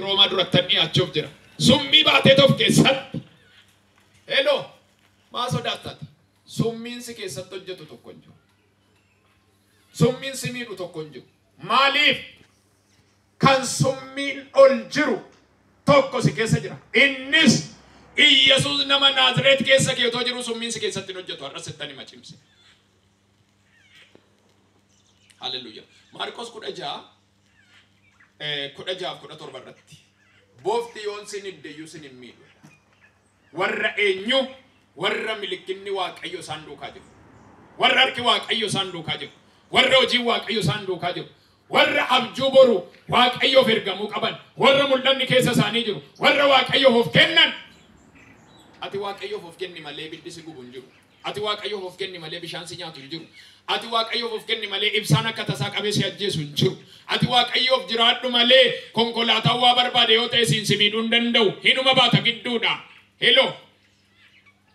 Roomaa durattan dhiyaachuuf jira. Summii baatee of keessatti. Hello, maa sodaattati? Summiin si keessatti hojjetu tokko hin jiru. Summiin si miidhu tokko hin jiru. Maaliif? Kan summiin ol jiru tokko si keessa jira. Innis Iyyasuus nama Naazireet keessa kee otoo jiru summiin si keessatti hin hojjetu. Har'a sittan hima cimse. Hallelujah. Maarqos 16 16 17 irratti. Bofti yoon sin hiddeyyuu sin hin miidhu. Warra eenyu? Warra milikkinni Waaqayyo isaan duukaa jiru. Warra harki Waaqayyo isaan duukaa jiru. Warra hojiin Waaqayyo isaan duukaa jiru. Warra abjuu boru Waaqayyoof ergamuu qaban. Warra mul'anni keessa isaanii jiru. Warra Waaqayyoof of kennan. Ati Waaqayyoof of kenni malee ibiddi si gubu hin jiru. Ati Waaqayyoof of kenni malee bishaan si nyaatu hin jiru. Ati Waaqayyoof of kenni malee ibsaan akka tasaa qabee si ajjeesu hin jiru. Ati Waaqayyoof jiraadhu malee konkolaataan waa barbaade yoo ta'e siin si miidhuu hin danda'u. Hinuma baata gidduudha. Hello.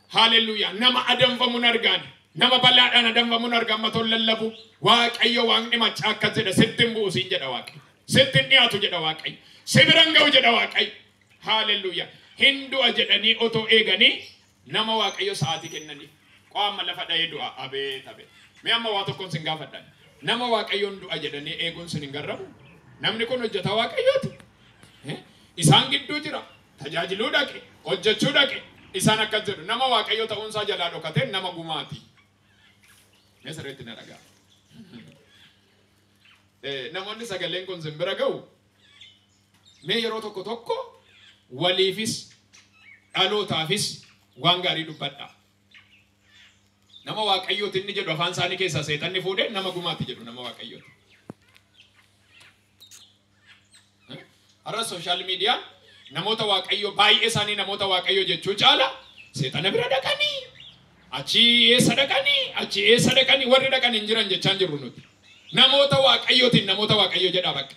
Hallelujah. Nama adamfamuun argaan. Nama balaadhaan adamfamuun argaan matoon lallabu. Waaqayyo waaqni maccaa akkas jedha. Sitti hin bu'u siin jedha Waaqayyo. Sitti hin dhiyaatu jedha Waaqayyo. Si biran ga'u jedha Waaqayyo. Hallelujah. Hin du'a jedhanii otoo eeganii nama Waaqayyo sa'aatii kennaniif. Qaama lafa dha'ee du'a. Abeet abeet. Mee amma waa tokkoon sin gaafadhan. Nama Waaqayyoon du'a jedhanii eeguun sin hin garramu? Namni kun hojjetaa Waaqayyooti. Isaan gidduu jira. Tajaajiluu dhaqe. Hojjechuu dhaqe. Isaan akkas jedhu. Nama Waaqayyo ta'uunsaa jalaa dhokatee nama gumaati. Mee sirriitti na dhagaa. Namoonni sagaleen kun sin bira ga'u mee yeroo tokko tokko waliifis dhalootaafis waan gaarii dubbadha. Nama Waaqayyooti inni jedhu afaan isaanii keessaa seexanni fuudhee nama gumaati jedhu nama Waaqayyooti. Har'a sooshaal miidiyaan namoota Waaqayyoo baay'ee isaanii namoota Waaqayyoo jechuu caala seexana bira dhaqanii achi eessa dhaqanii achi eessa dhaqanii warri dhaqan hin jiran jechaan jirru nuti. Namoota Waaqayyootiin namoota Waaqayyoo jedhaa bakka.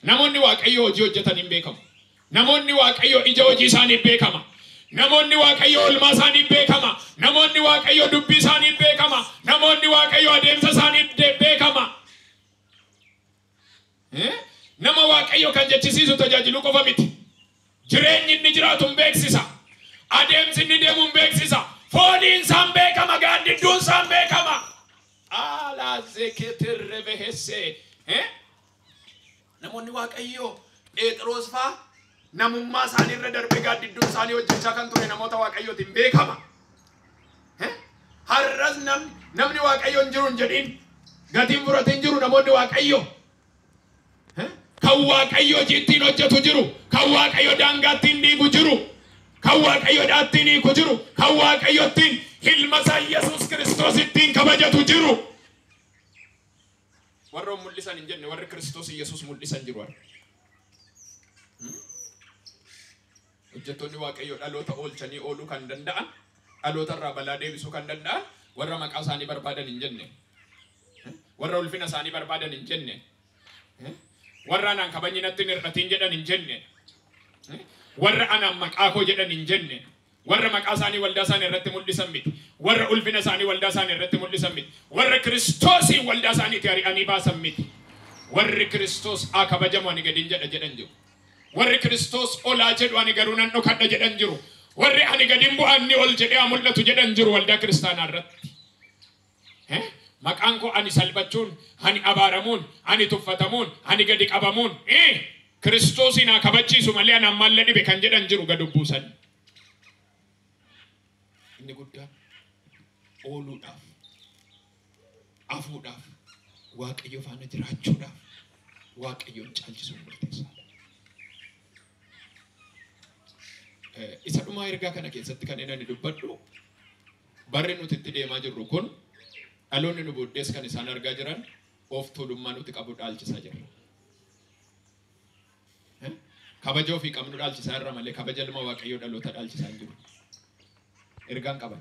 Namoonni Waaqayyoo hojii hojjetan hin beekamu. Namoonni Waaqayyoo ija hojii isaanii beekama. Namoonni Waaqayyoo oolmaa isaanii beekama. Namoonni Waaqayyoo dubbii isaanii beekama. Namoonni Waaqayyoo adeemsa isaanii beekama. Nama Waaqayyoo kan jechisiisu tajaajiluu qofa miti. Jireenyi inni jiraatu hin beeksisa. Adeemsi inni deemu hin beeksisa. Fooliin isaan beekama. Gaaddidduun isaan beekama. Alaazeketerrebehesse. Namoonni Waaqayyoo Phexros fa'aa namummaa isaanii irra darbee gaaddidduun isaanii hojjechaa kan ture namoota Waaqayyootiin beekama. Har'as namni Waaqayyo hin jiru hin jedhin gatiin fudhatee hin jiru namoonni Waaqayyo. Kan Waaqayyo hojii ittiin hojjetu jiru, kan Waaqayyo daangaa ittiin diigu jiru, kan Waaqayyo ittiin hiiku jiru, kan Waaqayyo ittiin ilma isaa Yesuus Kiristoos ittiin kabajatu jiru. Warra mul'isan hin jenne warri Kiristoos Yesuus mul'isan jiru har'a. Hojjettoonni Waaqayyoo dhaloota oolchanii ooluu kan danda'an, dhaloota irraa balaa deebisuu kan danda'an warra maqaa isaanii barbaadan hin jenne. Warra ulfina isaanii barbaadan hin jenne. Warra anaan kabajni natti hin hir'atin jedhan hin jenne. Warra anaan maqaa koo jedhan hin jenne. Warra maqaa isaanii waldaa isaanii irratti mul'isan miti. Warra ulfina isaanii waldaa isaanii irratti mul'isan miti. Warra Kiristoosiin waldaa isaaniitti ari'anii baasan miti. Warri Kiristoos haa kabajamu ani gadin jedha jedhan jiru. Warri Kiristoos olaa jedhu ani garuu nan dhokadha jedhan jiru. Warri ani gadin bu'a inni ol jedhee haa mul'atu jedhan jiru waldaa kiristaanaa irratti. Maqaan koo ani salphachuun, ani abaaramuun, ani tuffatamuun, ani gadi qabamuun, Kiristoosiin haa kabachiisu malee anaan maalla dhibe kan jedhan jiru gad buusan. Inni guddaan ooluudhaaf, hafuudhaaf, Waaqayyo faana jiraachuudhaaf, Waaqayyoon caalchisuun murteessaadha. Isa dhumaa ergaa kana keessatti kan inni dubbadhu barri nuti itti deemaa jirru kun dhaloonni nu booddees kan isaan argaa jiran of tuulummaa nuti qabu dhaalchisaa jirra. Kabaja ofii qabnu dhaalchisaa irra malee kabaja ilma Waaqayyoo dhaloota dhaalchisaa hin jiru. Ergaan qaban.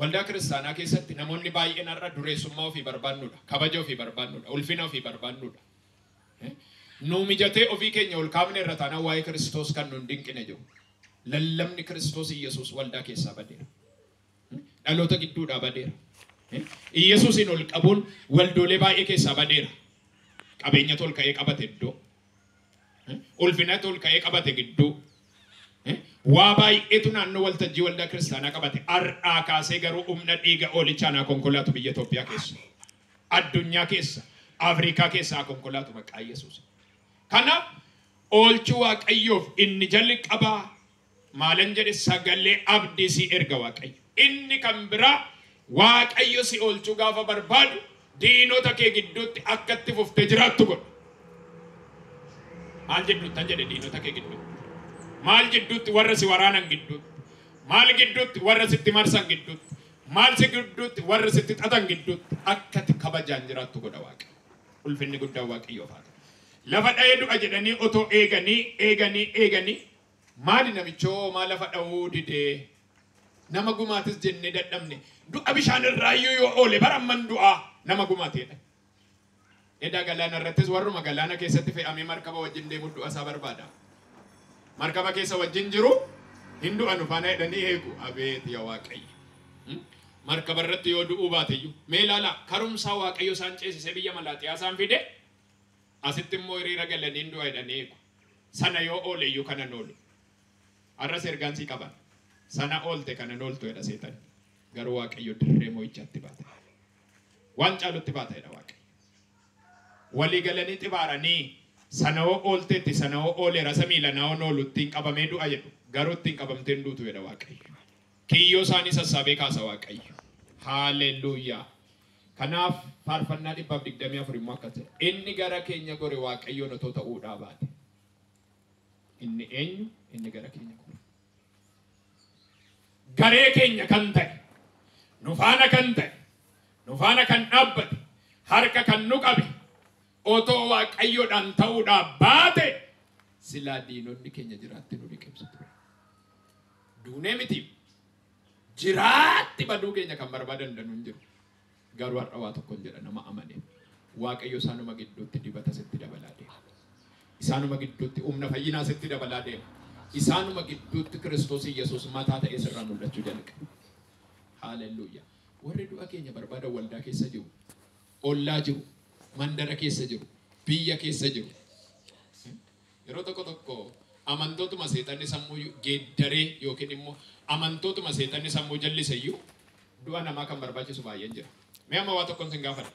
Waldaa kiristaanaa keessatti namoonni baay'een har'a dureessummaa ofii barbaannudha. Kabaja ofii barbaannudha. Ulfina ofii barbaannudha. Nu mijatee ofii keenya ol kaafne irra taanaan waa'ee Kiristoos kan nu hin dinqine jiru. Lallabni Kiristoos Iyyasuus waldaa keessaa badeera. Dhaloota gidduudhaa badeera. Iyyasuusin ol qabuun waldoolee baay'ee keessaa badeera. Qabeenya ol ka'ee qabate iddoo. Ulfinatu ol ka'ee qabate gidduu. Waa baay'eetu naannoo waltajjii waldaa kiristaanaa qabate. Har'aa kaasee garuu humna dhiiga oolichaa naa konkolaatu biyya Itoophiyaa keessa. Addunyaa keessa. Afrikaa keessa haa konkolaatu maqaa Yesuus. Kanaaf oolchuu Waaqayyoof inni jalqabaa maalan jedhe sagalee abdii si erga Waaqayyo. Inni kan biraa Waaqayyo si oolchuu gaafa barbaadu diinota kee gidduutti akka itti fuftee jiraattu godha. Maal jidduutti jedhe diinota kee gidduutti? Maal jidduutti warra si waraanan gidduutti? Maal gidduutti warra sitti marsan gidduutti? Maal si gidduutti warra sitti xaxan gidduutti akka itti kabajaan jiraattu godha Waaqayyo. Ulfinni guddaan Waaqayyoof haa ta'u. Lafa dha'ee du'a jedhanii otoo eeganii maali namichoo maa lafa dha'uu didee nama gumaatis jennee dadhabne du'a bishaan irraayyuu yoo oole bara amman du'aa nama gumaateedha. Edaa galaana irrattis warruma galaana keessatti fe'amee markaba wajjin deemu du'a isaa barbaada. Markaba keessa wajjin jiru hin du'anu faana jedhanii eegu. Abeet yaa Waaqayyo. Markaba irratti yoo du'uu baateyyuu mee ilaala karumsaa Waaqayyo isaan ceesisee biyya Malaaxiyaa isaan fide asitti immoo hiriira galanii hin du'a jedhanii eegu. Sana yoo ooleyyuu kanan oolu. Arras ergaan sii qaban. Sana oolte kanan ooltu jedha seetan. Garuu Waaqayyo dirree moo'ichaatti baata. Waan caalutti baata jedha Waaqayyo. Walii galanii xibaaranii sana hoo oolteetti sana hoo ooleera isa miila naa oolu ittiin qabamee du'a jedhu. Garuu ittiin qabamtee hin duutu jedha Waaqayyo. Kiyyoo isaanii sassaabee kaasa Waaqayyo. Haaleluyyaa. Kanaaf faarfannaa 124 immoo akkas jedha. Inni gara keenya gore Waaqayyoon otoo ta'uudhaa baate. Inni eenyu? Inni gara keenya gore. Garee keenya kan ta'e, nu faana kan ta'e, nu faana kan dhaabbate, harka kan nu qabe, otoo Waaqayyoodhaan ta'uudhaa baate silaa diinonni keenya jiraatti nu liqimsu ture. Duunee miti jiraatti baduu keenya kan barbaadan danuu hin jiru. Garuu har'a waa tokkoon jedha nama amane. Waaqayyo isaanuma gidduutti dibata sitti dabalaa deema. Isaanuma gidduutti humna fayyinaa sitti dabalaa deema. Isaanuma gidduutti Kiristoos Yesuus mataa ta'ee sirraa mul'achuu jalqaba. Haaleluyyaa. Warri du'a keenya barbaadan waldaa keessa jiru, ollaa jiru, mandara keessa jiru, biyya keessa jiru. Yeroo tokko tokko amantootuma seexanni sammuu geeddaree yookiin immoo amantootuma seexanni sammuu jallise iyyuu du'a namaa kan barbaachisu baay'een jira. Mee amma waa tokkoon sin gaafadha.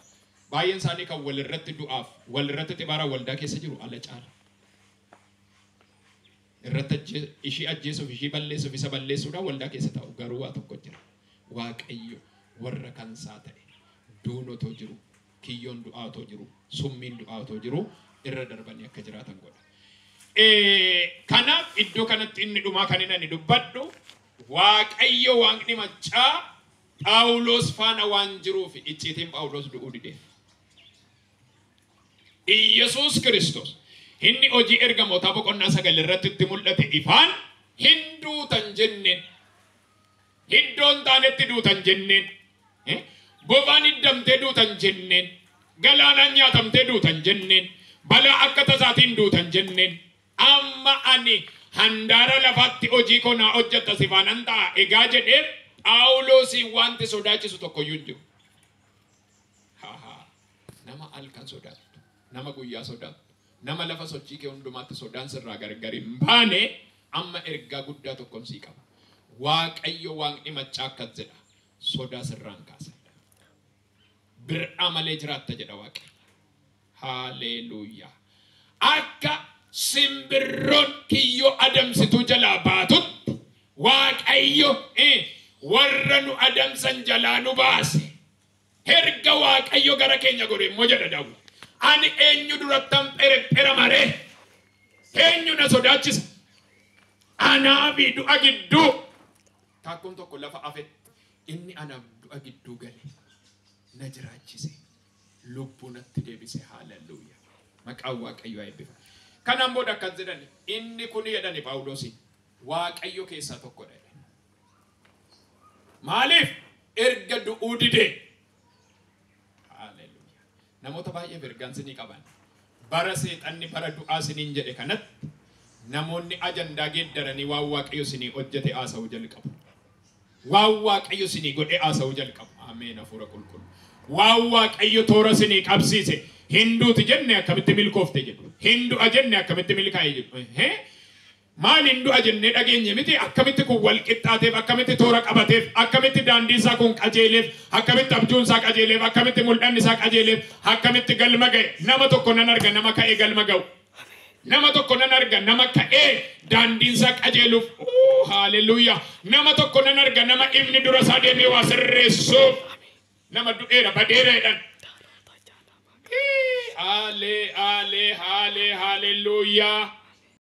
Baay'een isaanii kan walirratti du'aaf walirratti xibaara waldaa keessa jiru ala caala. Irratti ishii ajjeesuuf ishii balleessuuf isa balleessuudhaan waldaa keessa taa'u garuu waa tokko jira. Waaqayyo warra kansaa ta'e duun otoo jiru, kiyyoon du'aa otoo jiru, summiin du'aa otoo jiru irra darbanii akka jiraatan godha. Kanaaf iddoo kanatti inni dhumaa kan inni ani dubbadhu Waaqayyo Waaqni maccaa Phaawulos faana waan jiruuf icciitiin Phaawulos du'uu dideef. Iyyasuus Kiristoos inni hojii ergamootaa boqonnaa 9 irratti itti mul'ate ifaan hin duutan jenneen, iddoon taanetti duutan jenneen, bofaan hiddamtee duutan jenneen, galaanaan nyaatamtee duutan jenneen, balaa akka tasaatiin duutan jenneen, amma ani handaara lafaatti hojii koo naa hojjetta si faanan ta'a egaa jedhee Phaawulosiin wanti sodaachisu tokkoyyuu hin jiru. Nama halkan sodaattu, nama guyyaa sodaattu, nama lafa sochii kee hundumaatti sodaan sirraa gargar hin baane amma ergaa guddaa tokkoon sii qaba. Waaqayyo Waaqni maccaa akkas jedha. Sodaa sirraan kaasa. Bir'aa malee jiraatta jedha Waaqayyo. Haaleluyyaa. Akka simbirroon kiyyoo adamsituu jalaa baatutti Waaqayyo warra nu adamsan jalaa nu baase. Erga Waaqayyo gara keenya godhe immoo jedha Daawit. Ani eenyu durattan pherepphera maree? Eenyu na sodaachisa? Anaa fi du'a gidduu. Taakkuun tokko lafa afe inni anaaf du'a gidduu gale na jiraachise lubbuu natti deebise. Haaleluyyaa. Maqaan Waaqayyoo haa eebbifamu. Kanaan booda akkas jedhani inni kun jedhani Phaawulosi Waaqayyo keessaa tokkodha jedhan. Maaliif erga du'uu didee? Haaleluyyaa. Namoota baay'eef ergaan sinii qaban. Bara seexanni bara du'aa siniin jedhe kanatti namoonni ajandaa geeddaranii waan Waaqayyo sinii hojjete haasa'uu jalqabu. Waan Waaqayyo sinii godhe haasa'uu jalqabu. Ameen hafuura qulqulluu. Waan Waaqayyo toora sinii qabsiise hinduuti jenne akkamitti milkoofte jedhu. Hin du'a jenne akkamitti milkaa'e jedhu. Maal hin du'a jennee dhageenye miti akkamitti kun wal qixxaateef, akkamitti toora qabateef, akkamitti daandii isaa kun qajeeleef, akkamitti abjuun isaa qajeeleef, akkamitti mul'anni isaa qajeeleef, akkamitti galma ga'e. Nama tokko nan arga nama ka'ee galma ga'u. Nama tokko nan arga nama ka'ee daandiin isaa qajeeluuf. Haaleluyyaa. Nama tokko nan arga nama ifni dura isaa deemee waa sirreessuuf. Nama du'eera badeera jedhan. Haalee haalee haalee haaleluyyaa.